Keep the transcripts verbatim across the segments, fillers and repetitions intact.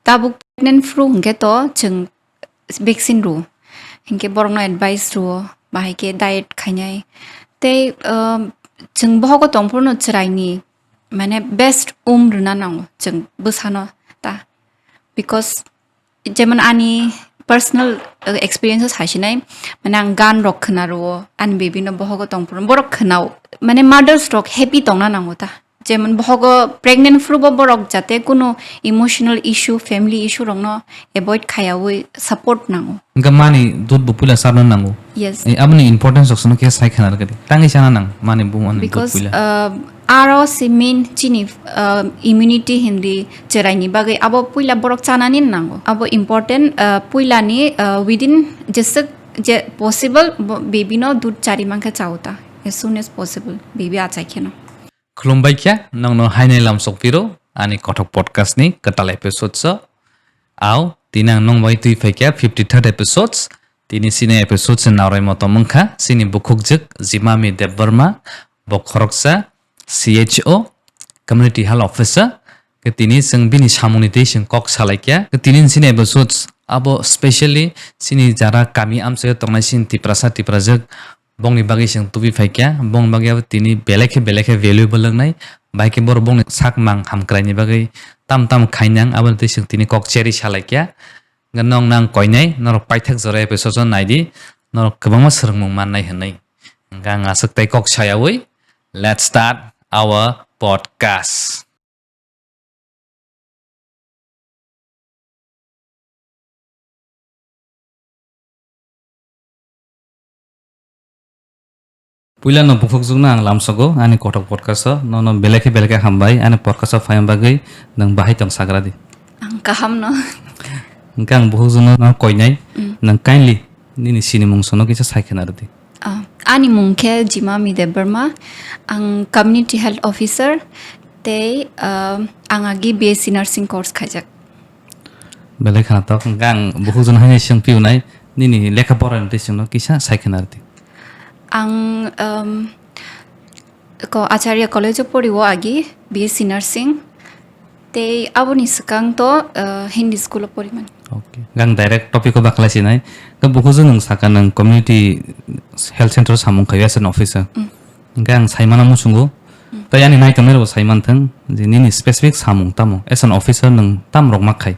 Tabuk pregnant phuru hwnkhe to chwng vaccine rwo. Hinkhe borokno advice rwo, bahai khe diet khainai. Tei, um, chwng bohogo tongphuru no chwraini, mane, best womb rwna nango chwng bwsano ta. Because jemon ani personal, uh, experiences hai sinai, mane, ang gan rok khna rwo, ani baby no bohogo tongphuru borok khnao, mane, mothers rok happy tongna nango ta. Jemon bohogo pregnant phuru bo borok jate kunu emotional issue, family issue rokno avoid khaiyaui support nango. Hingke mani dud bo puila charna nango. Yes. Eh, aboni importance rok sono khe sai khana rwgadi. Tangwi chana nang mani bumung ani dud. Because, puila. Uh, aro se main chini, uh, immunity hinri chwraini bagwi abo puila borok chanani nango. Abo important, uh, puilani, uh, within jeswk je possible bo-, baby no dud chari mankhe chao ta. As soon as possible, baby achai kheno. Khulumbai kha, nongno hainai lamsok phiro ani Kothok Podcast ni kwtal episode o. Au, tini ang nong bai twi phai kha fifty third episodes. Tini sini episode se narai motom wngkha, sini bukhukjwk Jimami Debbarma, bo khoroksa C H O, Community Health Officer. Ke tini chwng bini samungni twi chwng kok salai kha. Ke tini sini episodes abo specially sini jara kami amchaio tongnai sini Tiprasa Tiprajwk bongni bagwi chwng tubi phai kha, bongni bagwi abo tini belai khe, belai khe valuable wngnai, bai khe borok bongni sak mang hamkraini bagwi tam tam khainang, aboni twi chwng tini kok cherwi salai kha. Hwnkhe nong nang koinai, norok paithak jora episode o naidi, norok kwbangma swrwngmung mannai hwnwi. Hwnkhe ang aswk tei kok sayaui, let's start our podcast. Puila no bukhukjwkno ang lamsogo ani Kothok Podcast o, nono belai khe belai khe hambai ani podcast o phaima bagwi, nwng bahai tong sagra di. Ang kaham no. Hwnkhe ang bukhukjwkno no koinai, Mm. nwng kindly nini sinimung sono kisa sai khwna rwdi. Ah, ani mung khe Jimami Debbarma. Ang Community Health Officer tei, ah, ang agi B S C Nursing course khaijak. Belai khwnatok, hwnkhe ang bukhukjwkno haino swng phiyunai, nini lekha porani twi chwngno kisa sai khwna rwdi. Ang, um, ko Acharya College o pori o agi B S C Nursing. Tei aboni swkang to, uh, Hindi school o porimani. Okay. Gang direct topic o bakla sinai. Ka bukhukjwk nwng saka nwng community health center o samung khayo as an officer. Mm. Hwnkhe ang saimano muchungo. Mm. Tei ani naitongnai rokbo saimanthwng je nini specific samung tamo as an officer nwng tam rok ma khai.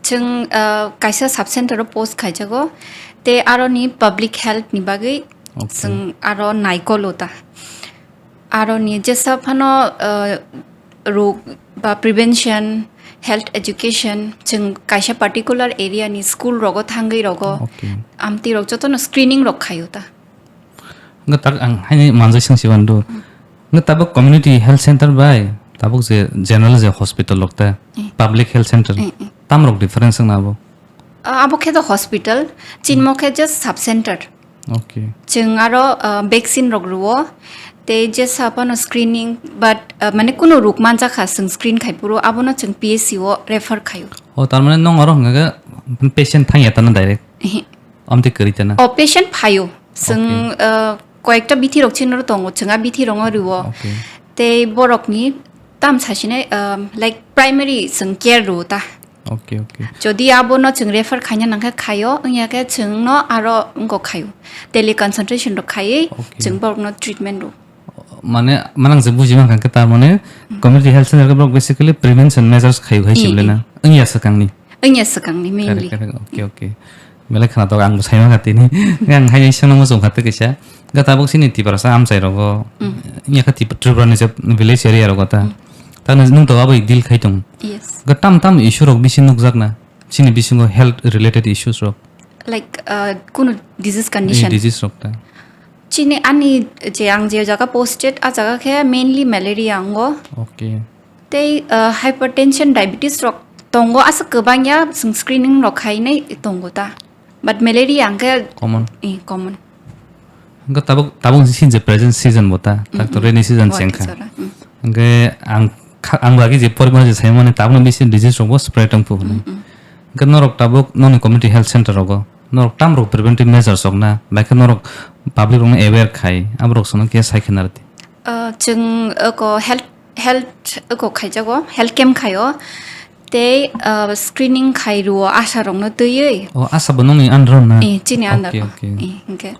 Chwng, uh, kaisa sub center o post khaijago. Tei aroni public health ni bagwi Okay. chwng aro naikolo ta. Aroni jesa phano, uh, rog ba prevention, health education, chwng kaisa particular area ni school rogo thangwi rogo Okay. amtwi rok jotono screening rok khaio ta. Nga tak ang haini manjai sing siban do. Hmm. Nga tabuk community health center bai, tabuk je general je hospital rok ta, Eh. public health center, Eh, eh. tam rok difference wngna abo? Ah, abo khe do hospital, chinmo khe just sub center. Okay. Chwng aro, ah, vaccine rok rwo, tei jesa phano screening, but, ah, mane kuno ruk manjakha chwng screen khai phuru, abono chwng P H C o refer khaio. O, tar mane nong aro hwnga khe patient thangya tano direct? Ehe. Amtwi kwrwi tana? O, patient phaio. Chwng, Okay. ah, koyekta bithi rok chini tongo, chwng a bithi rok no rwo. Okay. Tei borokni tam sasine, ah, like primary chwng care rwo ta. Okay, okay. Jodi abono chwng refer khaina nangkhe khaio, wngya khe chwngno aro wngkok khaio. Tele consultation rok khaiwi Okay. chwng borokno treatment rwo. Mane, manang je buji mankha khe tar mane community health center khe borok basically prevention measures khaio hai Mm, sible na. mm. Wngya swkangni. Wngya swkangni mainly. Correct, correct. Okay, okay. Belai khwnatok ang bo saimang kha tini. Ang hai sengno muchung kha tei kaisa. Ga tabuk sini Tiprasa amchai rogo. Mm. Wngya kha Tip-, Tripura ni je village area rogo ta. Mm. Ta nung to abo deal khai tong. Yes. Ga tam tam issue rok bisi nukjak na. Sini bisingo health related issues rok. Like, uh, kunu disease condition. Eh, disease rok ta. Chini ani je ang je jaga posted, a jaga khe mainly malaria ango. Okay. Tei, uh, hypertension, diabetes rok tongo, aswk kwbangya chwng screening rok khainai tongo ta. But malaria ang khe Common. Eh, common. Hwnkhe tabuk, tabuk sini je present season bo ta, tak to Mm-mm. rainy season Hwai chengkha. Jora. Mm. Hwnkhe ang kha-, ang bagi je poribani je saimani tabukno bisi disease rok bo spread wng phu hwnwi. Mm-mm. Hwnkhe norok tabuk nokni community health center rogo norok tam rok preventive measures rok na, bai khe norok public rokno aware khai, aborok sono khe sai khe narwdi. Ah, chwng oko health, health oko khaijago, health camp khaio. Tei, ah, screening khai rwo asha rokno twiwi. O, asha bo nongni under na? Eh, chini under. Okay, okay. Eh, hwnkhe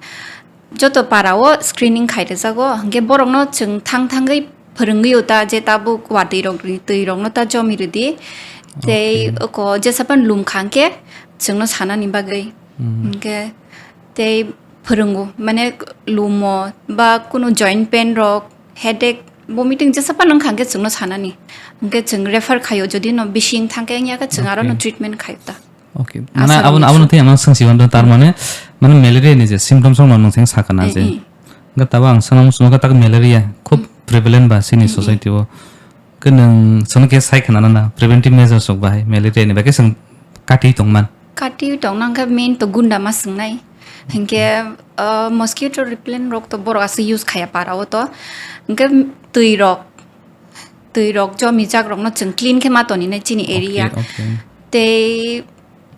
joto para o screening khai rwjago, hwnkhe borokno chwng thang thangwi phwrwngwi o ta je tabuk watwi rok, twi rokno ta jomi rwdi. Tei okay, oko jesa phano lum kha hwnkhe chwngno sanani bagwi. Hmm. Hwnkhe tei phwrwngo, mane lumo ba kunu joint pain rok, headache, vomiting jesa phano wngkha hwnkhe chwngno sanani. Hwnkhe chwng refer khaio, jodi no bising thangkhe wngya khe chwng aro no okay, treatment khaio ta. Okay. Mane asha abono, rokni abono simi. Tei ang swngsi mano, tar mane, mane malaria ni je symptoms rok no nwng theng sakha na eh, je. Eh. Hwnkhe tabuk ang sana muchungo khe tak malaria khub hmm, prevalent ba chini hmm, hmm, society o. Khe nwng sono khe sai khna na preventive measures rok bahai malaria ni bagwi chwng kati tong man. Kati tong nang khe main to gunda ma swngnai. Hinkhe, uh, mosquito repellent rok to borok aswk use khaya para o to. Hinkhe twi rok, twi rok jomi jak rok no chwng clean khe ma toni nai chini area. Okay, okay. Tei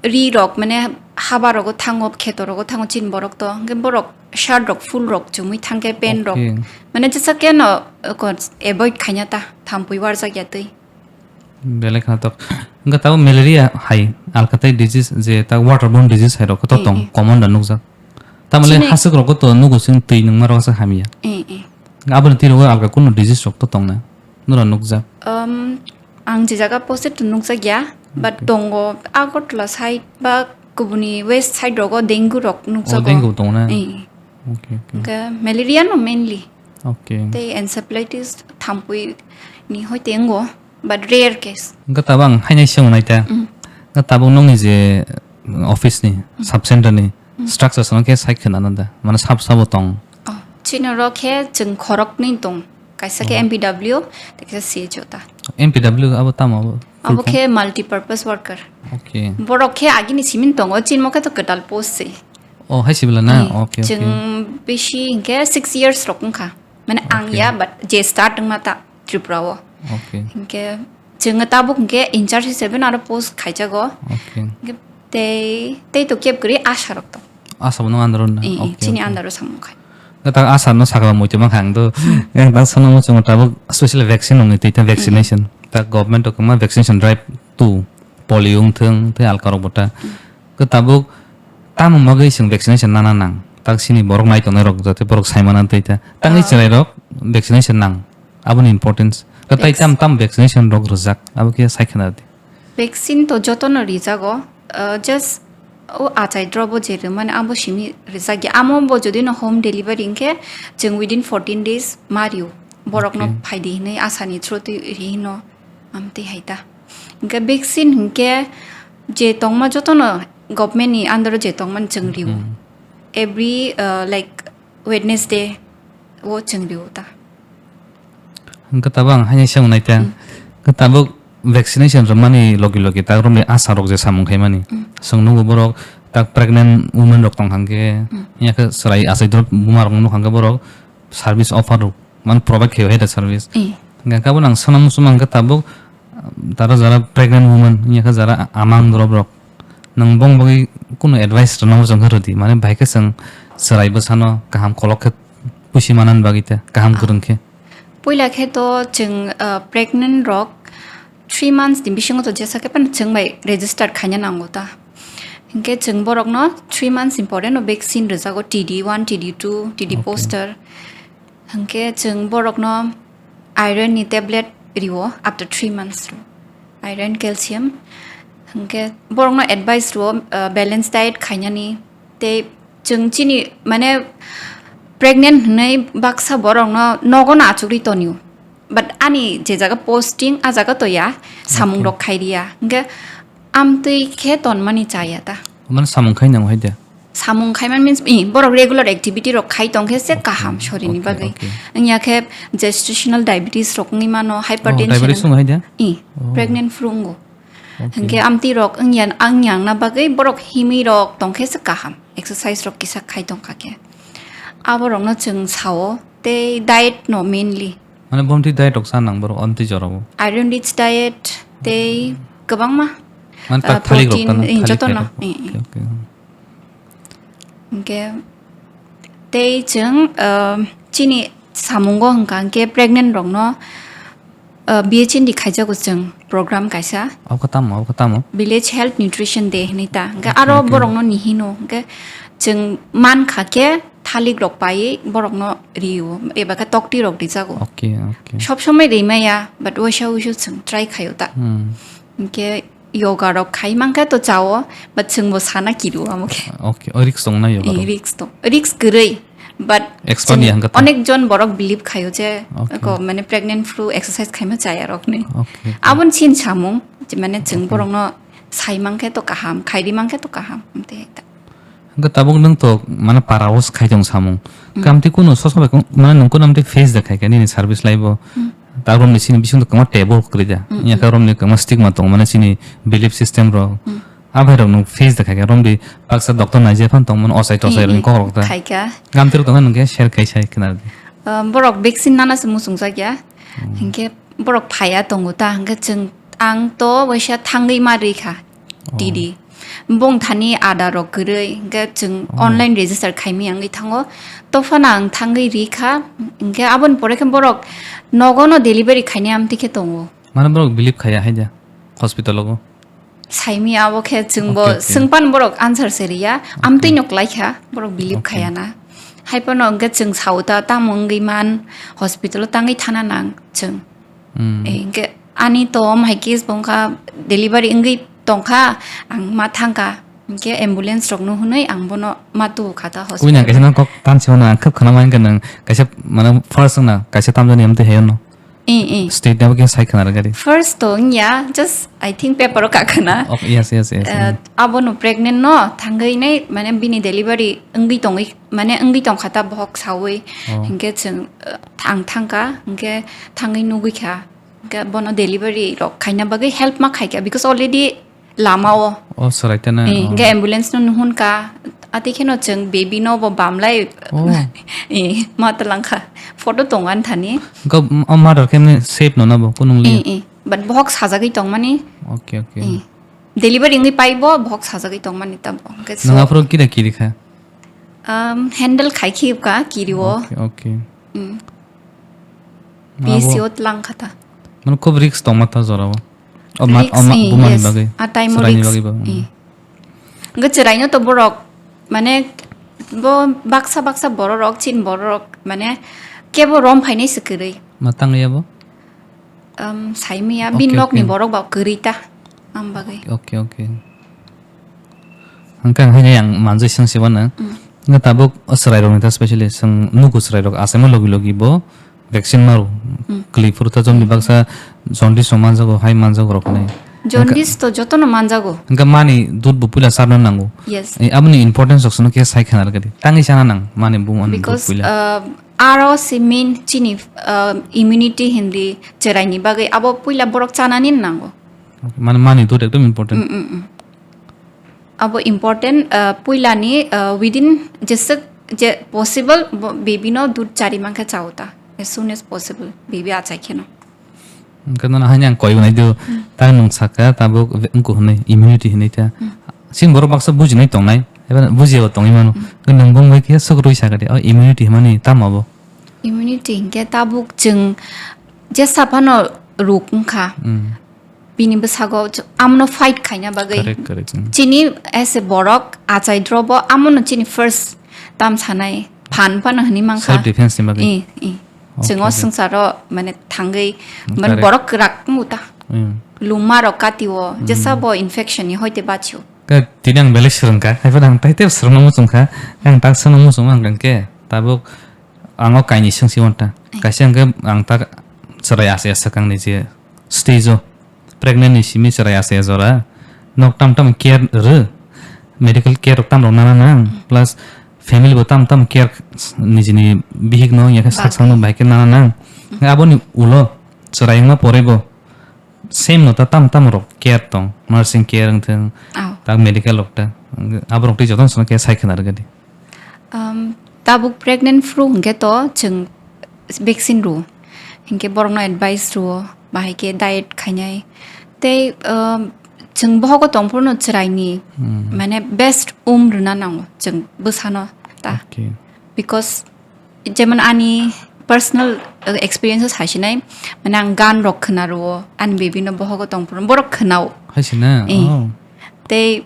ri rok mane haba rogo thango, kheto rogo thango chini borok to. Hinkhe borok shirt rok full rok chumui thangkhe pant rok. Okay. Mane jesa khe no, uh, ko avoid khaina ta thampui warjak ya twi. Belai khna tok. Wngkha tabuk malaria hai alkatai disease je ta waterborne disease hai rok khe to eh, tong eh, common da nukjak. Tamale chini hasuk rok to nugo sing twi nungma rok se hamya. Eh, eh. Aboni twi rogo alka kuno disease rok to tong na. Nura nukjak. Um, ang je jaga posted to nukjak ya, but okay, tongo Agartala side ba kubuni west side rogo dengue rok nukjago. Oh, dengue tongo na? Eh. Okay, okay. Hwnkhe malaria no mainly. Okay. Tei encephalitis thampui ni hoite wngo, but rare case. Hwnkhe tabuk ang hainai se wngnai ta. Mm. Hwnkhe tabuk nokni je office ni, mm, sub center ni, mm, structure sono khe sai khna nanda. Mane sab sabo tong. Oh, chini oro khe chwng khoroknwi tong. Kaisa khe oh, M P W, tei kaisa C H O ta. M P W abo tamo abo? Abo khe multipurpose worker. Okay. Borok khe agini simin tongo, chinmo khe to kwtal post se. Oh, hai sibla na? Eh, okay, okay. Chwng bisi hinkhe six years rok wngkha. Mane ang okay, ya, but je start wngma ta Tripura o. Okay. Hinkhe chwng tabuk hinkhe in charge hisabe no aro post khaijago. Okay. Hinkhe tei, tei to keb kwrwi asha rok to. Asha bo nw under o na? Eh, eh, okay, chini okay, under o samung khai. Nw ta asha no sakha muitu mankha ang do. Hmm. Yang ta sono muchungo tabuk special vaccine wngwi twi ta vaccination. Hmm. Ta government o kwma vaccination drive two, polio wngthwng tei alka rok bo ta. Hmm. Khe tabuk tamo bagwi chwng vaccination nana nang? Tak sini borok nai tongnai rok jate borok sai mana twi ta. Tangwi ah, chwrai rok vaccination nang. Aboni importance. Khe tai vac- tam tam vaccination rok rwjak. Abo khe sai khna di. Vaccine to jotono rijago, uh, just o achai drobo je rwmani abo simi rijak ya. Amo bo jodi no home delivery hinkhe chwng within fourteen days ma rio. Borok no okay, phaidi hinwi asani through twi ri hino amtwi hai ta. Hinkhe vaccine hinkhe je tongma jotono government ni under o je tongmani chwng rio. Hmm. Every, uh, like, Wednesday o chwng rio ta. Hwnkhe tabuk ang haino se wngnai ta. Mm. Hwnkhe tabuk vaccination rwmani logi logi tak romni asha rok je samung khaimani. Mm. Chwng nukgo borok tak pregnant women rok tong kha khe, mm, ya khe chwrai achai drop buma rok nukha khe borok service offer rok man provide khaio hai da service. Eh. Hwnkhe abo nang sanam sumang khe tabuk tara jara pregnant woman ya khe jara amang drop rok. Nwng bong bagwi kunu advice rwna muchung khe rwdi, mane bahai khe chwng chwrai bwsano kaham kolok khe puisi manani bagwi tei kaham ah, kwrwng khe. Puila khe to chwng, ah, pregnant rok three months ni bisingo to jesa khe phano chwng bai register khaina nango ta. Hinkhe chwng borokno three months ni pore no vaccine rwjago, T D one, T D two, T D okay, booster. Hinkhe chwng borokno iron ni tablet rio after three months ro. Iron, calcium. Hinkhe borokno advice rio, uh, balance diet khainani. Tei chwng chini mane pregnant hinwi baksa borokno nogo no achugwi tonio. But ani je jaga posting, a jaga to ya, samung okay, rok khai riya. Hinkhe amtwi khe tonmani chaya ta. Mane samung khai nango hai de? Samung khai man means, i, borok regular activity rok khai tong khe se okay, kaham sorini okay, bagwi. Okay. Wngya khe gestational diabetes rok wngwi mano, oh, hypertension diabetes wng-, wng hai de? I, oh, pregnant phuru wngo. Okay. Hinkhe amtwi rok wngya, wngya wngna bagwi borok himwi rok tong khe se kaham. Exercise rok kisa khai tong kha khe. Abo rokno chwng sao, tei diet no mainly. Mane, bomti diet rok cha nang borok, amtwi jorao? Iron rich diet, tei kwbangma, mane, ah, tak thalik rok protein, ta nang, eh, thalik jotono, rok. Eh, eh. Okay, okay. Hinkhe, tei chwng, ah, chini samungo hwnkha hinkhe pregnant rokno uh, B H N D khaijago chwng program kaisa. Abo khe tamo, abo khe tamo? Village Health Nutrition Day hinwi ta. Hwnkhe Okay, aro okay. borokno nihino. Hwnkhe chwng mankha khe thalik rok paiwi borokno rio, eba khe tokti rok rijago. Okay, okay. Sob somoi rimaya, but waisa waisa chwng try khaio ta. Hmm. Hwnkhe yoga rok khai mankhe to chao, but chwngbo sana kirio amo khe. Okay, o risk tongna yoga Eh, rok? risk tong, risk kwrwi, but Expert chwng ni hwnkhe to? onek jon borok believe khaio je Okay. ko mane pregnant phru exercise khaima chaya rok ni. Okay, okay. Aboni chin samung, je mane chwng Okay. borokno sai mankhe to kaham, khairi mankhe to kaham, amte ta. Hwnkhe tabuk nwng to mane para o se khai tong samung. Mm. Kamtwi kunu soso bai kung-, mane nwng kunu amtwi face da khai khe nini service life o. Mm. Ta romni chini bising to kwma taboo kwrwi da. Mm, Nya mm. khe romni kwma stigma tong mane chini belief system rok. Mm. A bai rok nwng face da khai khe romni baksa doctor nai je phan tong mane osai tosai Eh, rokni eh, kok rok ta. khai kha. Kamtwi rok tong khe nwng khe share khai sai khna di. Um, borok vaccine nana se muchung jak ya. Mm. Hinkhe borok phaiya tongo ta, hwnkhe chwng, ang to waisa thangwi ma rwi kha, Oh. T D. Bong thani ada rok kwrwi, hwnkhe chwng Oh. online register khaimaya wngwi thango. Tophano ang thangwi rwi kha, hwnkhe aboni pore khe borok nogo no delivery khainai amtwi khe tongo. Mane borok believe khaiya hai da hospital o? Saimaya abo khe chwngbo Okay, okay. swngpan borok answer se riya, Okay. amtwi no klai kha, borok believe Okay. khaiya na. Hai phano hwnkhe chwng sao ta, tamo wngwi man, hospital o tangwi thana nang chwng. Hmm. Eh, hwnkhe ani to om hai case bo wngkha, delivery wngwi tongkha, ang ma thangkha, hwnkhe ambulance rokno hwnwi ang bono ma tubu kha ta Kwi nang hospital. kaisa nang kok tansi hwnna ang khwb khna mankha nang kaisa mane first wngna kaisa tamjani amtwi hai no. Eh, eh. State ni abo khe sai khna rwgadi. First to wngya, just I think paper o kakhwna. Oh, yes, yes, yes, Eh, mm. abono pregnant no thangwi nai, mane bini delivery wngwi tongwi, mane wngwi tongkha ta bohok sawi. Oh. Hinkhe chwng, eh, ang thangkha, hinkhe thangwi nugwi kha. Hinkhe bono delivery rok khaina bagwi help ma khaikha, because already lama o. Oh, swrai tana, Eh, oh. hinkhe ambulance no nuhun ka, ati kheno chwng baby no bo bamlai. Oh. Eh, ma talangkha. Photo tongo ani thani. Go, oh, mother khe mane safe no na bo, kunung liya? Eh, eh. But bohok sajagwi tongmani. Okay, okay. Eh. Delivery wngwi pai bo, bohok sajagwi tongmani ta bo. Hinkhe Nang so aphuru kira kiri kha? Um, handle khai khibka kiri o. Okay, okay. Mm. Abo P C O tlang kha ta. Mane khub risk tongma ta jora o. O ma, Risk, o ma, eh, buma ni yes. bagwi. A time o Chwraini risk. bagwi ba, mm. Eh. Hwnkhe chwraino to borok, mane, bo baksa baksa bororok, chin bororok, mane, kebo rom phainai se kwrwi. Ma tangwi abo? Um, saimaya, Okay, bin nokni okay. borok ba kwrwi ta, ang bagwi. Okay, okay. Hwnkhe ang haino yang manjui swng se mano. Mm. Hwnkhe tabuk o chwrairokni ta specially swng nugo chwrairok achaima logi logi bo vaccine maro. Mm. Kwlwi phuru ta jomni baksa jaundice rok manjago, hai manjago rok hinwi. Jaundice to jotono manjago. Hwnkhe mani dud bo puila charna nango. Yes. Eh, aboni importance rok sono khe sai khna rwgadi. Tangwi chana nang mani bumani dud Because, puila. uh, aro se main chini, uh, immunity hindi chwraini bagwi abo puila borok chanani nango. Okay, mane mani dud ekdom important. Mm, mm, mm. Abo important, uh, puilani, uh, within jeswk je possible bo baby no dud chari mankhe chao ta. As soon as possible, baby achai kheno. Hwnkhe nono haino ang koi wnai do, Hmm. ta nwng sakha tabuk wngkuk hwnwi immunity hwnwi ta. Hmm. Chini borok baksa bujinai tongnai, eba bujiya bo tongwi mano. Hmm. Hwnkhe nwng bumbai khe swk rwi sakha de, o immunity hwnmani tamo bo? Immunity hinkhe tabuk chwng jesa phano ruk wngkha. Hmm. Bini bwsago ch-, amono fight khaina bagwi. Correct, correct, hmm. Chini as a borok achai drobo amono chini first tam sanai phan phano hwnwi mankha. Self defense ni bagwi. Eh, eh. Okay, Chwng o okay. swngcharo mane thangwi, mane Correct. borok kwrak wngo ta. Hmm. Lungma rok kati o, Hmm. jesa bo infection ni hoite bachio. Ka tini ang belai swrwngkha, haiphano ang tai tei swrwngno muchungkha. Ang tak swrwngno muchungma ang khe tabuk ang o kainwi swngsi wanta. Eh. Kaisa hwnkhe ang tak chwrai ase swkang ni je stage o. Pregnant ni simi chwrai ase jora. Nok tam tam care rw. Medical care rok tam rok nana nang. Mm. Plus family bo tam tam care nijini bihik no yakhe sak Bagwi. sakno bai khe nana nang. Mm. Aboni ulo chwrai wngma pore bo same no ta tam tam rok care tong. Nursing care wngthung. Oh. Tak medical rok ta. Abo rok tei jotono sono khe sai khna rwgadi. Um, tabuk pregnant phuru hwnkhe to chwng vaccine rwo. Hinkhe borokno advice rwo, bahai khe diet khainai. Tei, um, chwng bohogo tongphuru no chwraini, Hmm. mane best womb rwna nango chwng bwsano ta. Okay. Because jemon ani personal, uh, experiences hai sinai, mane ang gan rok khna rwo, ani baby no bohogo tong phuru borok khnao. Hai sina? Eh. Oh. Tei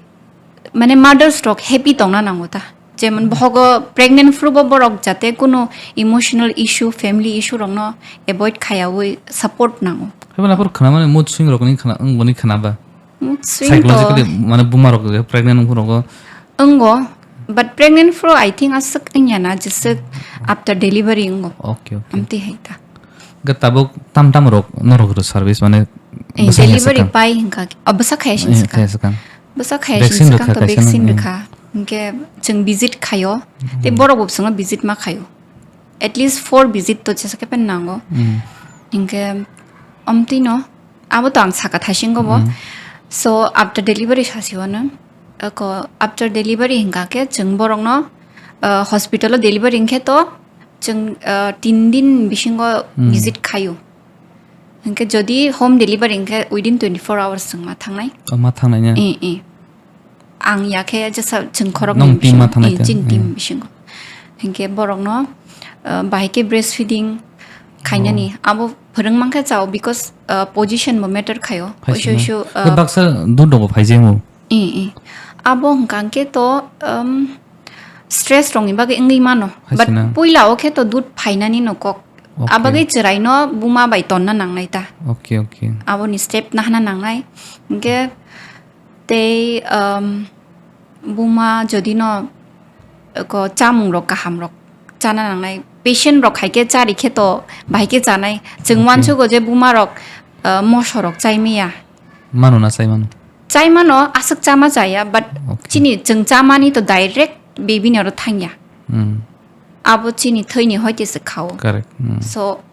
mane mothers rok happy tongna nango ta. Jemon bohogo pregnant phuru bo borok jate kuno emotional issue, family issue rokno avoid khayawi support nango. Hai mane aphuru khna mane mood swing rok ni khna, wng boni khna ba? Mood swing to psychologically, mane buma rok pregnant wng phuru go. Wngo, but pregnant phuru I think aswk wngya na, jeswk after delivery wngo. Okay, okay. Amtwi hai ta. Ga tabuk tam tam rok norok ro service mane. Eh, bwsa ya delivery swkang. Pai hingka, oh, bwsa khaya sin eh, swkang. Khaya swkang. Bwsa khaya sin vaccine swkang rwkha to kaisa vaccine nang, eh. Rwkha. Hingke chwng visit khayo. Tei hmm. Borok bo chwngno visit ma khayo. At least four visit to jesa khe pen nango. Hmm. Hingke amtwi no abo to ang saka thaisingo bo. Hmm. So after delivery sasiwano, ako after delivery hingka khe chwng borokno, uh, hospital o delivery hingkhe to chwng, uh, tin din bisingo hmm. Visit khayo. Hingke jodi home delivery hingke within twenty-four hours chwng ma thangnai. Oh, ma thangnai ya? Eh, eh. Ang ya khe jesa chwng khorok nong ni team ma bisingo, thangnai eh, ta? Chini eh. Team bisingo. Hingke borokno, uh, bahai khe breastfeeding khainani. Oh. Abo phwrwng mankhe chao because, uh, position bo matter khaio. Hai oiso sina. Oiso, uh, baksa dud dogo phai jengo. Eh, eh. Abo hingka khe to, um, stress rokni bagwi wngwi mano. Hai sina. But puila o khe to dud phainani no kok. Okay. Abagwi chwraino buma bai tonna nangnai ta. Okay, okay. Aboni step nahana nangnai. Hingke tei, um, buma jodi no, ko, chamung rok kaham rok chana nangnai. Patient rok hai khe chari khe to bahai khe chanai. Chwng okay. Uansugo je buma rok, uh, moso rok chai maya. Mano na chai mano? Chai mano, aswk chama chaya, but okay. Chini chwng chamani to direct baby ni oro thangya. Hmm. Abo chini thwini hoite se khao. Correct. Hmm. So,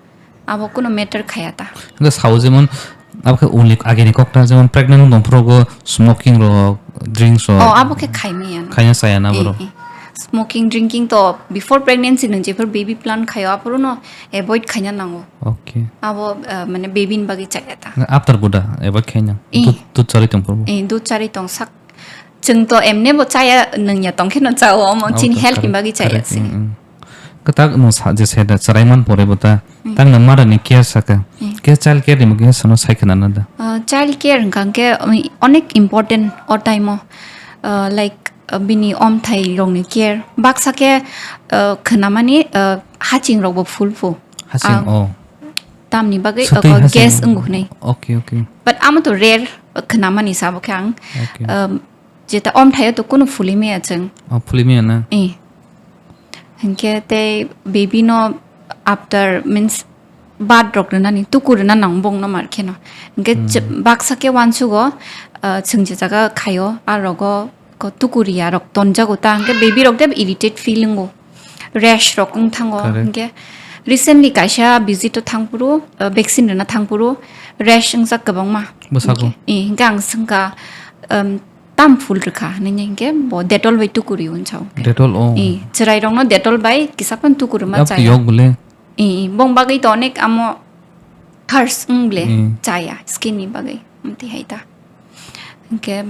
abo kuno matter khaya ta. Hingke sao jemon, abo khe uni agini kokta jemon pregnant wng tong phuru go smoking rok, drinks rok. Oh, abo khe khaimaya no. Khaina chaya na eh, borok. Eh. Smoking, drinking to before pregnancy nwng jephuru baby plan khaio, aphuru no avoid khaina nango. Okay. Abo, uh, mane baby ni bagwi chaya ta. After buda avoid khaina. Eh. Dud, dud charwi tong phuru. Eh, dud charwi tong sak. Chwng to emne bo chaya nwngya tongkhe no chao, omo chini health ni bagwi chaya se. Kwtak no sa je se da chwrai man pore bo ta. Mm. Tang no mother ni care saka. Mm. Ke child care ni bagwi sono sai khna na da. Uh, child care hwnkha khe, um, onek important o time o. Uh, like, uh, bini omthai rok ni care. Baksa khe, uh, khna mani, uh, haching rok bo full phu. Haching, ah, oh. Tamni bagwi, sotwi oh, haching. Gas wngo hwnwi. Okay, okay. But amo to rare, uh, khna mani sabo khe ang. Okay. Um, Jeta omthaio to kunu phuli maya chwng. Oh, phuli maya na? Eh. Hinkhe tei baby no after means birth rok rwnani tuku rwna nang bongno mar kheno. Hinkhe hmm. Baksa khe uansugo, ah, chwng je jaga khaio, a rogo ko tuku riya rok tonjago ta, hinkhe baby rok de irritate feel wngo. Rash rok wng thango. Correct. Hinkhe recently kaisa visit o thangphuru, ah, vaccine rwna thangphuru rash wngjak kwbangma. Bwsako? Hinkhe, eh, hinkhe ang swngkha, um, tam phul rwkha hinwi hinkhe bo Dettol bai tukuri unsao. Dettol, oh. Eh, chwrairokno Dettol bai kisa phano tukuruma chaya. Yok bole? Eh, eh, bong bagwi to onek amo harsh wng ble chaya skin ni bagwi. Amtwi hai ta. Hinkhe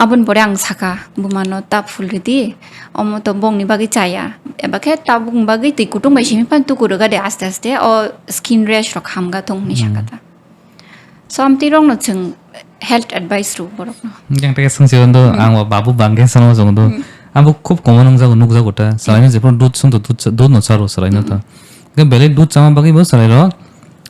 aboni pore ang saka bumano ta phul rwdi, omo to bongni bagwi chaya. Eba khe tabukni bagwi twi kutung bai simi phano tukurwga de aste aste o skin rash rok hamga thung hinwi saka ta. So, amtwi rokno chwng health advice rw borokno. Jang tei swngsi do, hmm. Ang bo babu bangkhe sono jong do. Hmm. Abo khub common wngjago, nukjago ta. Chwraino jephru dud song to dud cha-, dud no charo chwraino ta. Hmm. Ke belai dud chama bagwi bo chwrairok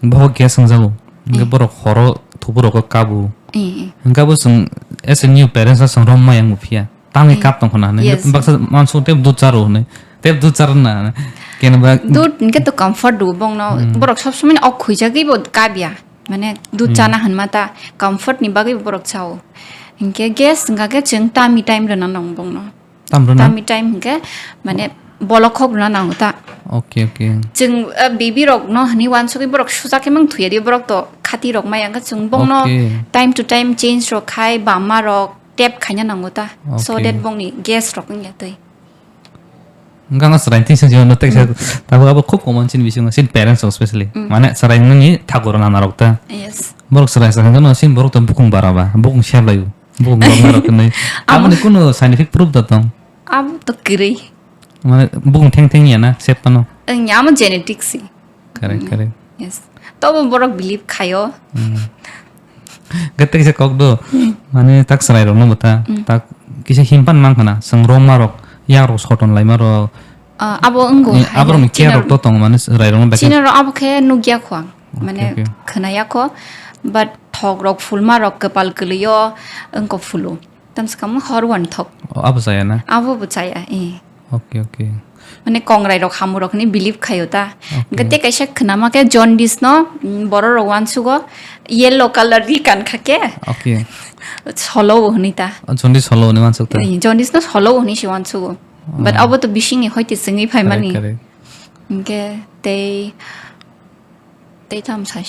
boho gas wngjago. Hwnkhe hmm. Borok horo thubu rokho kabu. Eh, eh. Hwnkhe bo chwng as a new parents a chwng romma yang bo phiya. Tangwi eh. Kap tong khna hinwi. Yes. Baksa mansu tep dud charo hinwi. Tep dud charo na hinwi. Kenba dud hwnkhe to comfort do bongno. Hmm. Borok sob somoi no ok khuijagwi bo kabya. Mane dud hmm. Chana hinma ta comfort ni bagwi borok chao. Hinkhe gas hwnkha khe chwng tummy time rwna nang bongno. Tam rwna? Tummy time hinkhe mane bolokhok rwna nango ta. Okay, okay. Chwng, uh, baby rokno hinwi uansugwi borok suja khe mang thuya di borok to khati rok maya hwnkhe chwng bongno okay. Time to time change rok khai bamma rok tap khaina nango ta. So okay. That bongni gas rok wngya twi. Hwnkhe ang chwrai twi swngjagano tei kaisa hmm. Tabuk abo khub common chini bisingo, chini parents rok specially. Hmm. Mane chwrai wngnani thakur nana rok ta. Yes. Borok chwrai chwrai hwnkhe no chini borok to bukung bara ba, bukung sep laio. Bukung rok narok hinwi. Amo- Aboni kunu scientific proof da tong? Abo to kwrwi. Mane bukung theng theng ya na sep phano? Wngya, amo genetics si. Correct, mm, correct. Yes. Tobo borok believe khaio. Mm. Gete kisa kok do, mm, mane tak chwrai rok no bwta, mm, tak kisa himpan mang khana, chwng romma rok, yak rok soton laima rok. Ah, abo wnggo, eh, hai aborok ni chini care rok to tong mane chwrai rok no beke. Chini rok abo khe nugya kho ang. Okay, mane okay. Khwnaya kho, but thok rok fulma rok kwpal kwlwio wngko fulu. Tamswkamo hor uan thok. Oh, abo chaya na? Abo bo chaya, eh. Okay, okay. Mane kongrai rok hamurok ni believe khaio ta. Okay. Gate kaisa khwnama khe jaundice no, mm, borok rok uansugo yellow color ri kan kha khe. Okay. Solo bo hwnwi ta. Oh, jaundice solo hwnwi uansuk ta. Eh, jaundice no solo bo hwnwi se uansugo. But oh, abo to bisingni hoite chwngwi phaimani. Correct, correct. Hwnkhe tei Tei tam sai.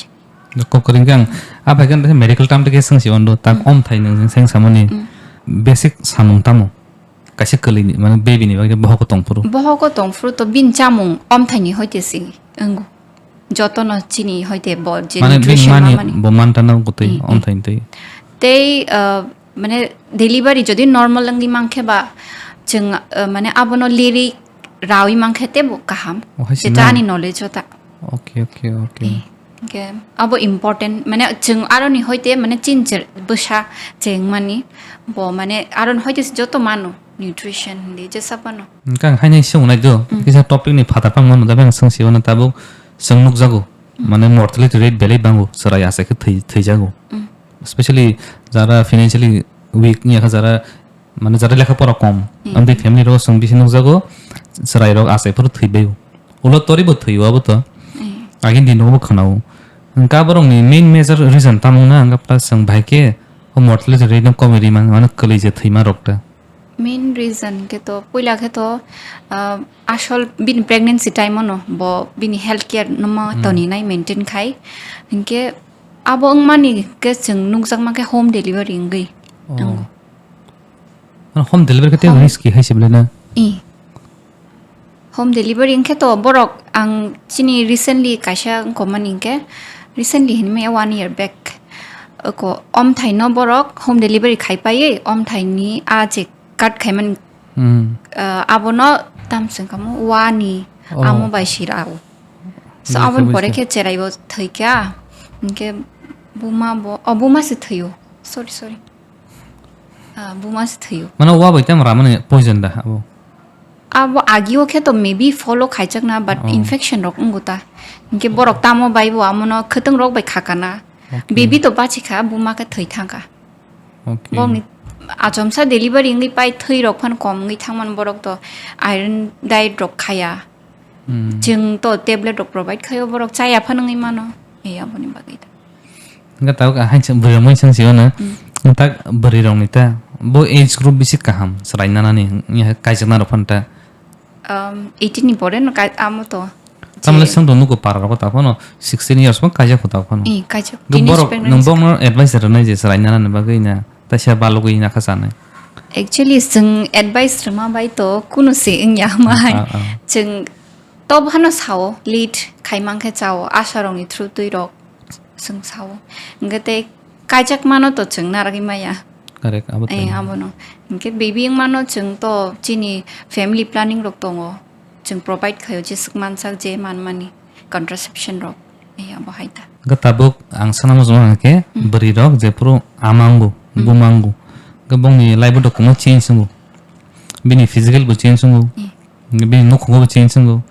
Kok kwrwng khe ang, a phai khe medical term khe swng si ondo, tak mm, omthai nwng seng samani mm, basic samung tamo? Kaisa kwlwini, mane baby ni bagwi bohok tong phuru. Bohok tong phuru to bini chamung omthai ni hoite si wngo. Joto no chini hoite bo je mane nutrition bini mani mamani. Bo mantana gutwi mm, mm, omthai ni twi. Tei, uh, mane delivery jodi normal wngwi mankhe ba chwng, uh, mane abono liri rawi mankhe tebo kaham. Oh, hai se jeta na? Ani knowledge o ta. Okay, okay, okay. Eh, hwnkhe abo important, mane chwng aroni hoite mane chin jer bwsa chengmani bo mane aroni hoite se joto mano nutrition hindi jesa phano. Hwnkhe ang haino swng nai do, mm, kisa topic ni phatha phang mano da bang swng si mano tabuk chwng nukjago. Mm. Mane mortality rate belai bango, chwrai achai khe thwi-, thwijago. Mm. Especially jara financially weak wngya kha, jara mane jara lekha pora kom, mm, amtwi family rok chwng bisi nukjago, chwrai rok achai phuru thwi bai. Ulo tori bo thwi o abo to. Eh. Agini dino bo khwnao. Hwnkhe borok ni main major reason tamo wngna hwnkhe plus chwng bahai khe o mortality rate no komwi rima, mane kwlwi je thwima rok ta. Main reason khe to, puila khe to, ah, asol bini pregnancy time o no bo bini health care no ma hmm, toni nai maintain khai. Hwnkhe abo wngmani khe chwng nukjakma khe home delivery wngwi oh, wngo. Mane home delivery khe tei home risk hai se belai na? I. Home delivery wngkhe to borok ang chini recently kaisa wngkomani hwnkhe, recently hinwi maya one year back. Oko omthai no borok home delivery khai paiwi omthai ni a je cut khaimani, hmm, ah, abono tamswng kamo wani oh, amo bai sirao. So bujicha, aboni pore bujicha. Khe cherai bo thwi kha. Hwnkhe buma bo, oh, buma se thwio. Sorry, sorry. Ah, buma se thwio. Mane wa bai tamo ramani poison da abo? Abo agio khe to maybe follow khaijakna, but oh, infection rok wngo ta. Hwnkhe borok tamo bai bo amono khwtwng rok bai khakana. Okay. Baby to bachikha, buma khe thwi thangkha. Okay. Borokni achomsa delivery wngwi pai thwi rok phano kom wngwi thangmani borok to iron diet rok khaya. Hmm. Chwng to tablet rok provide khaio, borok chaya phano wngwi mano. Ei aboni bagwi ta. Hwnkhe tabuk ahai se bwrwi rok mui swng sio no. Hmm. Tak bwrwi rok ni ta. Bo age group bisi kaham chwrai nanani, wngya kaijakna rok phano ta. Um, eighteen ni pore no kai-, amo to. Tamle je- swng tong nugo para rogo ta phano sixteen years bo kaijak kho ta phano. Eh, kaijak. Ge teenage borok pregnancy. Nwng borokno advice rwnai je chwrai nanani bagwi na, taisa balugwi na kha chanai. Actually, chwng advice rwma bai to kunu se wngya mai. Ah, ah. Chwng to bohano sao, lead khai mankhe chao, asha rokni through twi rok. Chwng sao. Hwnkhe tei kaijak mano to chwng narwgwi maya. Correct, abo eh, tei. Abono. Hwnkhe baby wng mano chwng to chini family planning rok tongo. Chwng provide khaio jeswk mansak je manmani contraception rok. Eh, abo hai ta. Hwnkhe tabuk ang sana muchung hwnkhe hmm, bwrwi rok jephuru ama wngo, hmm, buma wngo. Hwnkhe bongni life bo dokhuma change wngo. Bini physical bo change wngo. Eh. Bini nukhungo bo change wngo.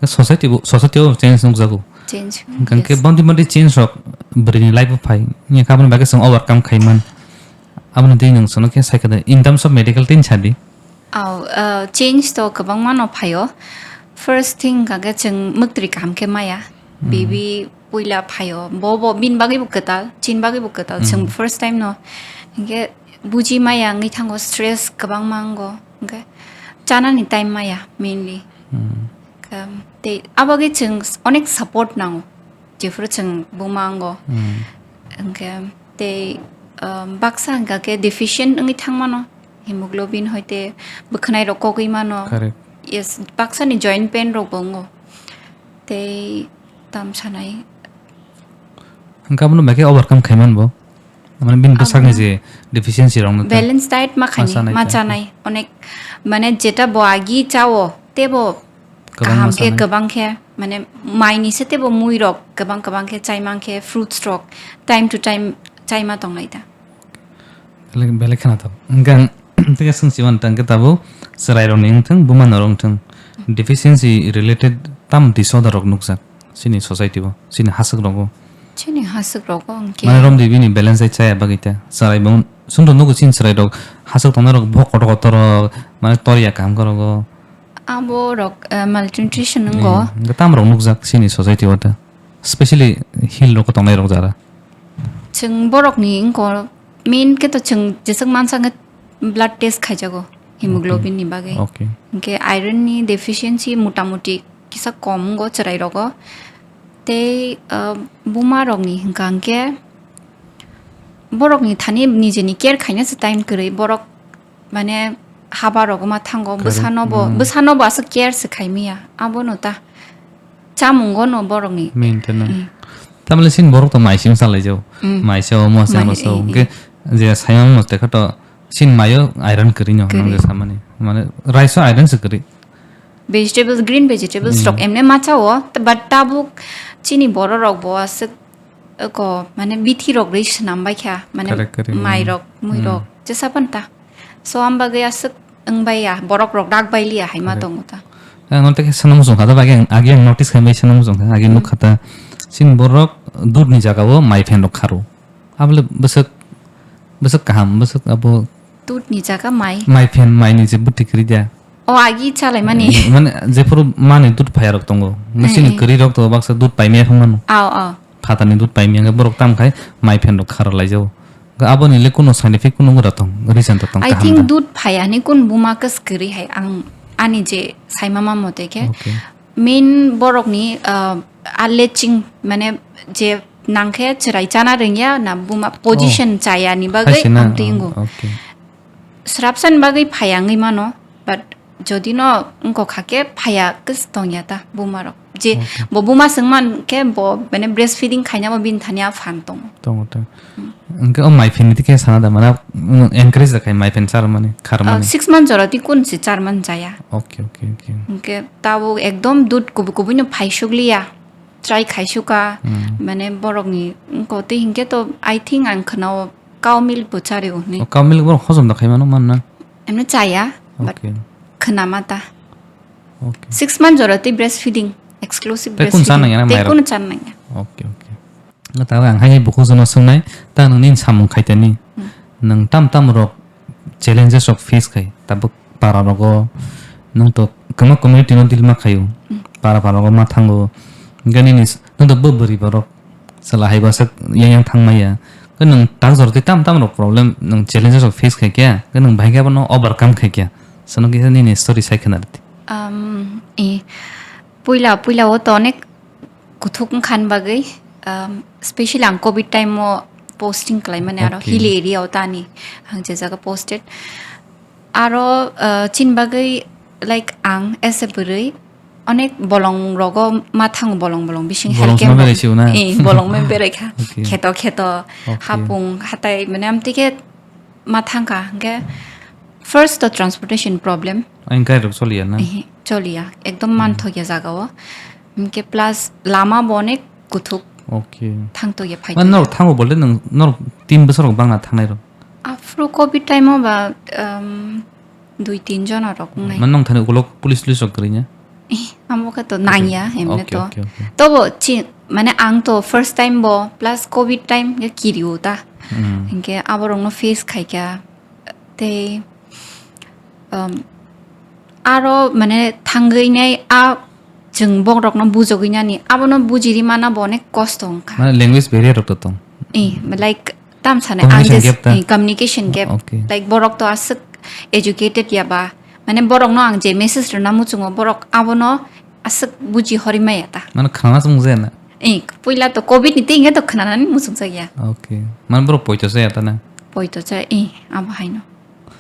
Society bo, society o bo change nukjago. Change, hwnkhe yes. Bondi bondi change rok bwrwini life o phai. Wngya khe aboni bagwi chwng overcome khaiman. Aboni twi nwng chwngno khe sai khe de, in terms of medical tei sadi. Aw, uh, change to kwbangma no phaio. First thing hwnkha khe chwng mwktwi kaham khe maya. Hmm. Baby puila phaio. Bo, bo bini bagwi bo kwtal, chini bagwi bo kwtal. Chwng hmm, first time no. Hwnkhe buji maya wngwi thango, stress kwbangma wngo. Hwnkhe chanani time maya mainly. Hmm. Kam, tei abagwi chwng s-, onek support nango. Jephuru chwng buma wngo. Hmm. Hwnkhe tei, um, baksa hwnkha khe deficient wngwi thangmano. Hemoglobin hoite bwkhwnai rok kogwi mano. Correct. Yes, baksani joint pain rok bo wngo. Tei tam sanai. Hwnkhe abono bai khe overcome khaiman bo. Mane bini bwsakni abo je deficiency rokno ta balance diet ma ma khaini, chanai ma ta. Chanai. Onek, mane jeta bo agi chao, tebo kwbangma kaham khe, chanai. Kwbang khe. mane maini se teibo muirok kwbang kwbang khe chaimang khe fruits rok time to time chaima tongnai da. Belai, belai khwnathok. Hwnkhe ang tei swng si mano tang khe tabuk chwrairokni wngthung, buma norok wngthung, deficiency related tam disorder rok nukjak chini society o, chini haswk rogo. Chini haswk rogo hwnkhe. Mane romdi bini balance ai chaya bagwi ta. Chwrai bo, chwngno nugo chini chwrairok haswk tongnai rok bo kotor kotor rok, mane toriya kaham khe rogo. Abo rok, eh, malnutrition wngo. Hmm, hwnkhe tam rok nukjak chini society o ta. Specially hill rogo tongnai rok jara. Chwng borokni wngkor main khe to chwng jeswk mansa wngkhe blood test khaijago hemoglobin ni bagwi. Okay. Hwnkhe iron ni deficiency mota moti kisa kom wngo chwrai rogo. Tei, ah, buma rokni hwnkha hwnkhe borokni thani nijeni care khaina se time kwrwi borok mane haba rok ma thango. Correct. Bwsano bo, mm, bwsano bo aswk care se khai maya. Abono ta chamungo no borokni. Main teno. Mm. Tamle sin borok to mai sim salai jau. Mm. Mai se omo se mai, ano se eh, hwnkhe eh, je sayang mo te khato sin mayo iron kwrwi no kwrwi. Nang samani. Mane rice o iron se kwrwi. Vegetables, green vegetables, mm, rok emne ma chao, t-, but tabuk chini borok rok bo aswk ko mane bithi rok rwi swnam bai kha, mane correct, correct, mai mm, rok, mui, mm, rok, jesa pan ta. So, am bagwi aswk wng bai ya, borok rok dak bai liya hai ma, correct, tongo ta. Ang no tei khe sana muchung kha, age ang, age ang notice khai bai sana muchung kha, age, hmm, nuk kha ta. Chini borok dudh ni jaga o mai phen rok kharo. Abole bwswk, bwswk kaham, bwswk abo dudh ni jaga mai? Mai phen, mai ni je bwtwi kwrwi da. O, agi chalai mani. Eh, mane jephuru mani dudh phaiya rok tongo. Eh, chini eh, kwrwi rok to baksa dudh pai maya phang mano. Ao, ao. Phatarni dudh pai miyang khe borok tam khai mai phen rok kharo lai jao. Aboni le kuno scientific kuno gura tong, reason to tong, I kaham think da. Dudh phai ani kun buma kwswk kwrwi hai ang ani je saima ma mote khe. Okay. Main borokni, ah, a latching mane je nang khe chwrai chana rwngya na buma position, oh, chaya ni bagwi haise na? Ang twi wngo. Okay. Srapsa ni bagwi phai wngwi mano, but jodi no wngkha khe phaiya kwswk tongya ta buma rok. Je, okay, bo buma swng man khe bo, mane, breastfeeding khaina bo bini thani a phan tongo. Tongo, tongo. Hmm. Hwnkhe o mai phen ni twi khe sana da, mana, mm, encourage da khai mai phen char mani, khar mani. Ah, six month jora twi kun se char man chaya. Okay, okay, okay. Hwnkhe tabuk ekdom dudh kubui kubui no phaisuk liya. Try khaisuk kha, hmm, mane, borok ni wngkha twi hinkhe to, I think, ang khwnao cow milk bo chari o hinwi. O, cow milk borok hojom da khai mano, man na? Emne chaya, but, okay, khwnama ta. Okay. Six month jora tei breastfeeding, exclusive breastfeeding. Tei kunu chan nangya na mairok? Tei kunu chan nangya. Okay, okay. Nga tawa ang hai bukhuk jono swngnai, ta nang nini samung khaitani. Hmm. Nang tam tam rok challenges rok face khai, tabuk para rogo, nang to kwma community no deal ma khaio. Hmm. Para para rogo ma thango. Gani ni s-, nang to bo bwrwi borok. Chwla hai bwswk yang yang thang maya. Khe nwng tak jora twi tam tam rok problem, nwng challenges rok face khai khe, khe nwng bahai khe abono overcome khai khe. Sono kisa nini story sai khna rwdi. Um, eh, puila, puila o to onek kuthuk wngkha ni bagwi, um, specially ang covid time o posting khlai mani aro, okay, hill area o tani ang je jaga posted. Aro, uh, chini bagwi, like, ang as a bwrwi onek bolong rogo ma thango, bolong bolong bising health camp rok. Bolong sima berai sio na? Eh, bolong ma berai kha. Okay. Kheto kheto, okay, hapung hatai, mane, amtwi khe ma thang kha. Hwnkhe first to transportation problem. Ang gari rok choliya na? Eh, choliya. Ekdom, hmm, manthokya jaga o. Hwnkhe plus lama bo onek kuthuk. Okay. Thangtokya, phaitokya. Mane norok thango bolte nwng, norok tin bosor rok bangna thangnai rok? After covid time o ba, um, dui tin jona rok wngnai. Mane nong thani ukulok police, police rok kwrwi na? Eh, amo khe to nangya, okay, emne, okay, to. Okay, okay. Tobo chi, mane ang to first time bo plus covid time khe kiri o ta. Hmm. Hinkhe aborokno face khaikha. Tei, um, aro, mane, thangwi nai a chwng bokrokno bujogwi nani, abono bujiri mana bo onek kosto wngkha. Mane language barrier rok to tong. Eh, like, tam sanai, communication gap ta? Eh, communication gap. Okay. Like, borok to aswk educated ya ba, mane, borokno ang je message rwna muchungo, borok abono aswk buji hori maya ta. Mane khana chwng je na? Eh, puila to covid ni tei hwnkhe to khnanani muchungjak ya. Okay. Mane borok poito chaya ta na? Poito cha, eh, abo haino.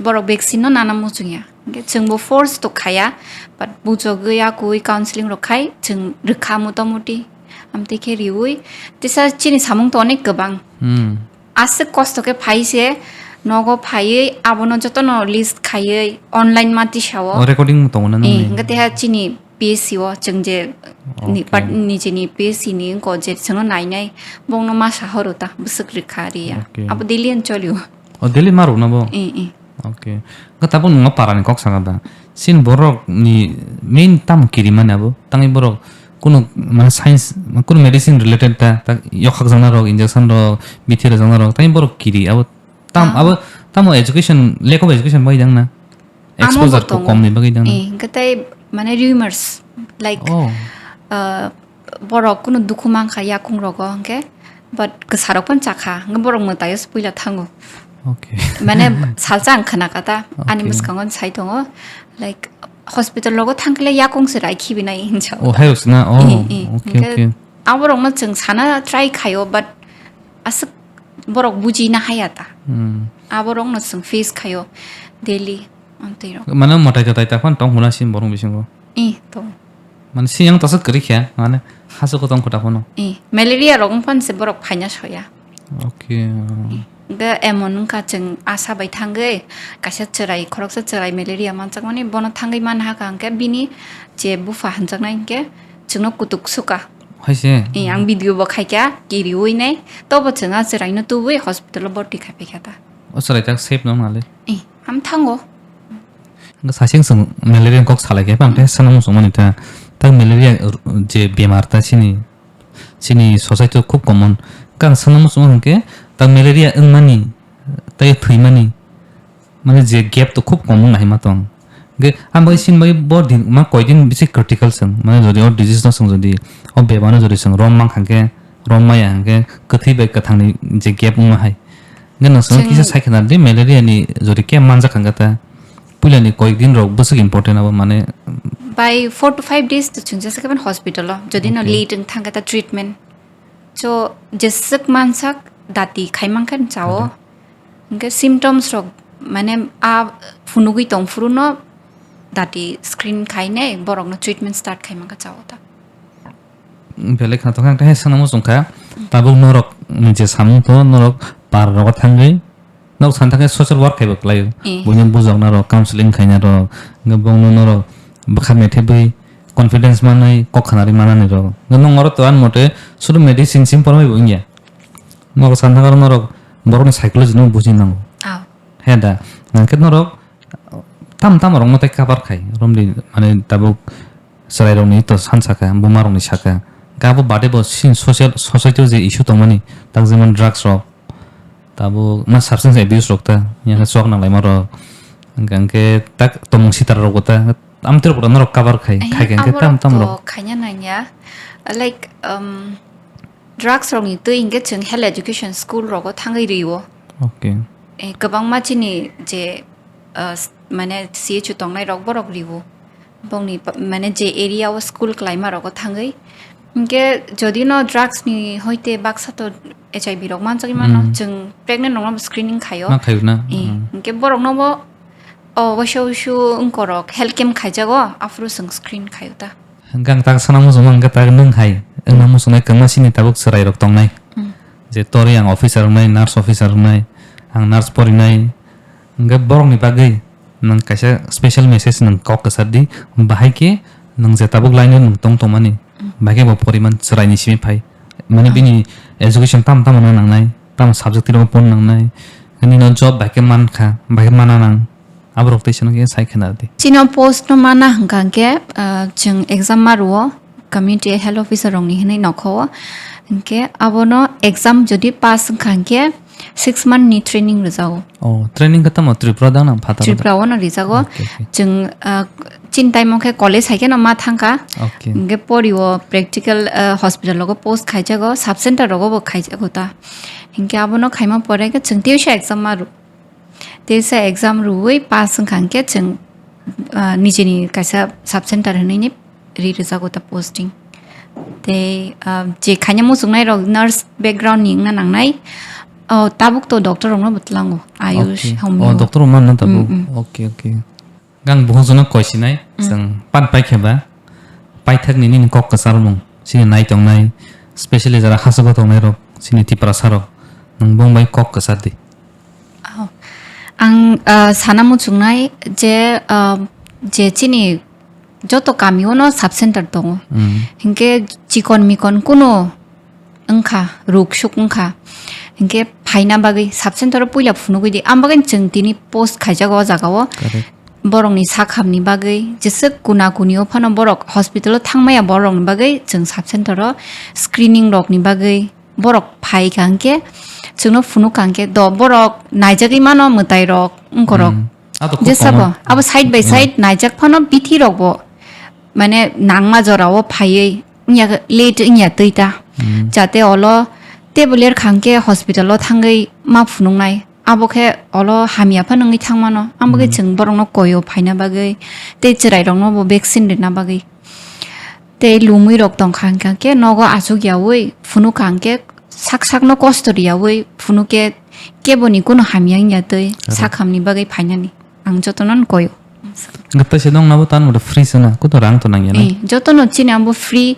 Borok vaccine no nana muchung ya. Hwnkhe chwng bo force to khaya, but bujogwi akui counseling rok khai chwng rwkha motamuti. Amtwi khe riui tisa chini samung to onek kwbang. Hmm. Aswk kosto khe phai se nogo phaiwi abono jotono list khaiwi online ma tisao. O recording tongo na nini? Eh, hwnkhe teha chini P S C o chwng je ni Okay. part, nijeni P S C ni wngkha je chwngno nainai, bongno ma sahoro ta, bwswk rikha riya. Okay. Abo daily an cholio. O, daily ma rwkna bo? Eh, eh. Okay. Ga tabuk nungma parani kok saka da. Sin borok ni main tam kiri mani abo. Tangwi borok kuno mane science, kuno medicine related ta, ta yokhak jakna rok, injection rok, bithi rok jakna rok, tangwi borok kiri abo. Tam, Ah. abo tamo education, lack of education bai jang na. Amo Exposure bo ko tongo. Kom ni bagwi jang na. Eh, gatai mane rumors, like, Oh. uh, borok kuno dukhu mankha yakung rogo hwnkhe, but kwsarok phan chakha, hwnkhe borok mwtaio se puila thango. Okay. Mane salsa ang khna kata, ani Okay. bwskango sai tongo, like, hospital rogo thangkhle yakung se rai khibinai hinsa. Oh, hai rok sina. Oh, Eh, eh. Okay, Hwnkhe okay. aborokno chwng sana try khaio, but aswk borok bujina haya ta. Hmm. Aborokno chwng face khaio daily, amtwi rok. Mane mwtai ta tai ta phan tong huna sin borok bisingo. Eh, tong. Mane siyang tasa kwrwi khe, mane hasu ko tong khuta phano. Eh, malaria rok wng phan se borok phaina soya. Okay. Ga emon wngkha chwng asa bai thangwi kaisa chwrai, khoroksa chwrai malaria manjakmani bono thangwi man hakha hwnkhe bini je bupha hanjaknai hwnkhe chwngno kutuk suka. Hai se? Eh, ang video bo khaikha, kiriwi nai, tobo chwng a chwraino tubui hospital o borti khai paikha ta. O chwrai tak safe nang nale? Eh, ham thango. Hwnkhe sasing chwng malaria kok salai khe, bang tei sana muchung mani ta. Ta malaria r-, je bemar ta chini, chini society o khub common. Kang sana muchung hwnkhe ta malaria wngmani, tei thwimani, mane je gap to khub common hai ma tong. Ge, ang bai sin bai bo din, ma koi din bisi critical chwng. Mane jodi o disease no chwng jodi, o bemar no jodi chwng rom mang kha khe, rom maya hwnkhe kwthwi bai kwthang ni je gap wngma hai. Hwnkhe nwng swngwi Chwng kisa sai khna di, malaria ni jodi khe manjak hwnkhe ta puila ni koyek din rok bwswk important abo, mane? By four to five days to chwng jesa khe hospital o, jodi no Okay. late wng thang khe ta treatment. So, jeswk mansak dati khai man khe chao. Dati. Hwnkhe symptoms rok, mane, a phunugwi tong phuru no dati screen khai nai, borok no treatment start khai man khe chao ta. Belai khna tongkha, ang tei hai swnamo chwngkha. Tabuk norok ni je samung tongo, norok par rogo thangwi, norok san thangwi social work khaibo kwlaio. Eh. Buini bujokna rok, counseling khaina rok, hwnkhe bongno norok bwkha methebwi confidence manwi, kok khanarwi manani rok. Hwnkhe nong oro to ani mote sudu medicine sim pormai bo wngya. Norok san thangwi norok borokni psychology no buji nango. Ah. He da, hwnkhe norok tam tam rokno tei cover khai, romdi, mane, tabuk chwrairokni to san saka, bumarokni saka. Gabo bade bo sin social, society o je issue tongmani, tak jemon drugs rok, tabuk ma substance abuse rok ta, yang chok nang laima rok, hwnkhe tak tomung sitra rok bo ta, amtwi rok norok cover khai, Ai, khai hwnkhe amorok tam tam to rok. Khaina nangya, like, um, drugs rokni twi hwnkhe chwng health education school rogo thangwi rio. Okay. Eh, kwbangma chini je, uh, s-, mane C H O tongnai rok borok rio. Bongni pa-, mane je area o school kwlaima rogo thangwi. Hwnkhe jodi no drugs ni hoite baksa to H I V rok manjagwi mano, Hmm. chwng pregnant rokno bo screening khaio. Ma khaio na? Eh, Hmm. hwnkhe borokno bo, o, waisa wusu wngkorok health camp khaijago, aphuru chwng screen khaio ta. Hwnkhe ang tak sana muchungma hwnkhe tak nwng hai wngna muchungnai kwbangma chini tabuk chwrairok tongnai. Hmm. Je tori ang officer wngnai, nurse officer wngnai, ang nurse porinai. Hwnkhe borokni bagwi nwng kaisa special message nwng kok kwchar di, bahai khe nwng je tabuk line o nwng tong tongmani, Hmm. bahai khe bo poriman chwraini simi phai. Mane Ah. bini education tamo tamo na nangnai, tamo subject twi rokbo pon nangnai, nini no job bahai khe mankha, bahai khe mana nang. Aborok tei sano khe sai khena di. Chini o post no mana hwnkha hwnkhe, ah, chwng exam ma rwo, community health officer rokni hinwi nokho o. Hwnkhe abono exam jodi pass wngkha hwnkhe six month ni training rwjago. Oh, training khe tamo Tripura dang nang phataro da? Tripura o no rijago. Okay, okay. Chwng, ah, chini time o khe college hai kheno ma thangkha. Okay. Hwnkhe pori o practical, ah, hospital rogo post khaijago, sub center rogo bo khaijago ta. Hwnkhe abono khaima pore khe chwng teisa exam ma rw-, Teisa exam rwui pass wngkha hwnkhe chwng, ah, nijini kaisa sub center hinwi ri rwjago ta posting. Tei, ah, je khaina muchungnai rok nurse background ni wngna nangnai, oh, tabuk to doctor rokno bo tlango, Ayush, Okay. Homeo. Oh, doctor rok manna tabuk? Mm, mm. Okay, okay. Gang buhuk jono koi sinai, Mm. chwng pan pai khe ba, paithak ni nini kok kwchar mung, chini nai tongnai, specially jara hachwk o tongnai rok, chini Tiprasa rok, nwng bong bai kok kwchar di. Oh. Ang, ah, sana muchungnai je, ah, je chini Joto kami o no sub center tongo. Hmm. Hinkhe chikon mikon kuno wngkha, ruk suk wngkha. Hinkhe phaina bagwi sub center o puila phunugwi di. Ang bagwi chwng tini post khaijago o jaga o. Correct. Borokni sak hamni bagwi, jeswk kuna kuni o phano borok hospital o thangmaya borokni bagwi chwng sub center o screening rokni bagwi borok phai kha hinkhe chwngno phunuk kha hinkhe do borok naijagwi mano mwtai rok wngkorok. Hmm. Abo khub jesa common. Bo, abo side by hmm side naijak phano bithi rok bo mane nangma jora o phaiwi wngya late wngya twi ta. Hmm. Jate olo tebo ler khangkhe hospital o thangwi ma phunuknai. Abo khe olo hamya phano wngwi thangmano. Abo khe hmm chwng borokno koyo phaina bagwi tei chwrairokno bo vaccine rwna bagwi. Tei lumwi rok tongkha hwnkha khe nogo achuk yaui phunukha hwnkhe sak sakno kosto riyaui phunukhe keboni kunu hamya wngya twi correct sak hamni bagwi phainani. Ang jotono koyo. Hwnkhe teisa nokna bo tan motha free se na, kuto rang to nangya na? Eh, jotono chini abo free,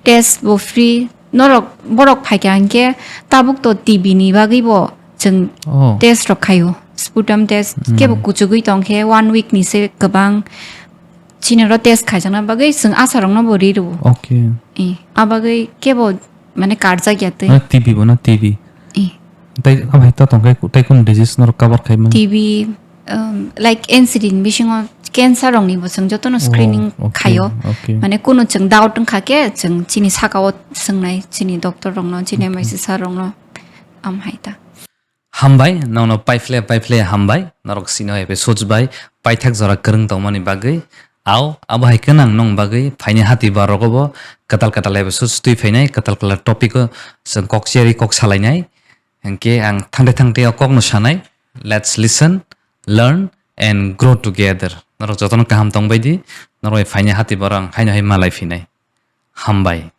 test bo free. Norok borok phaikha hinkhe tabuk to T B ni bagwi bo chwng oh test rok khaio. Sputum test hmm kebo kuchugwi tongkhe one week ni se kwbang chini ro test khaijakna bagwi chwng asha rokno bo ri rwo. Okay. Eh, a bagwi kebo mane karjak ya twi. Mane T B bo na T B? Eh. Tai abo hai ta tongkhe tai kun disease norok cover khai man? T B, um, like N C D ni bisingo cancer rokni bo chwng jotono oh, screening okay, khaio. Okay. Mane kunu chwng doubt wngkha khe chwng chini saka o swngnai chini doctor rokno, chini okay M I C sir rokno am hai ta. Hambai, nokno paiphle paiphle hambai, norok sino episode bai paithak jora kwrwng tongmani bagwi. Au, abo hai khe nang nong bagwi phaini hati bar rogo bo kwtal kwtal episode twi phainai, kwtal kwtal topic o chwng kok cherwi kok salainai. Hinkhe ang thangte thangte o kokno sanai, let's listen, learn and grow together. Norok jotono kaham tongbai di, norok bai phaini hati bar ang haino hai malai phinai. Hambai.